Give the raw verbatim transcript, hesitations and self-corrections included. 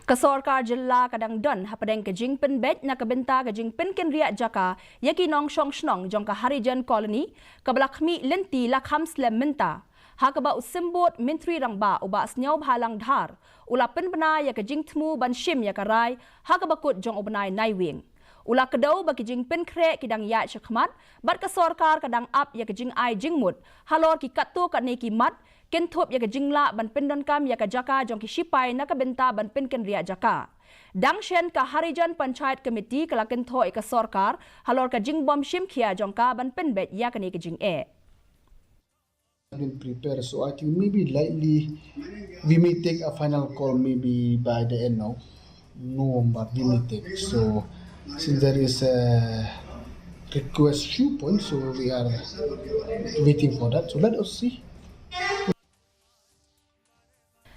Ka sorkar jylla ka dang don hapdeng ka jingpynbeit na ka bynta ka jingpynkynriah jaka ïa ki nongshong shnong jong ka Harijan Colony, kaba la khmih lynti la kham slem mynta, ha kaba u Symbud Myntri Rangbah u Bah Sniawbhalang Dhar u la pynbna ïa ka jingthmu ban shim ïa ka rai ha kaba kut jong u bnai Naiwieng. U la kdew ba ki jingpynkhreh ki dang ïaid shakhmat, bad ka sorkar ka dang ap ïa ka jingai jingmut halor ki katto katne ki mat, kynthup ïa ka jinglah ban pyndonkam ïa ka jaka jong ki shipai na ka bynta ban pynkynriah jaka. Dang shen, ka Harijan Panchayat Committee ka la kynthoh ïa ka sorkar halor ka jingbym shim khia jong ka ban pynbeit ïa kane ka jingeh. Been prepared. So I think maybe likely we may take a final call maybe by the end of November. We may take. So since there is a request few points, so we are waiting for that. So let us see.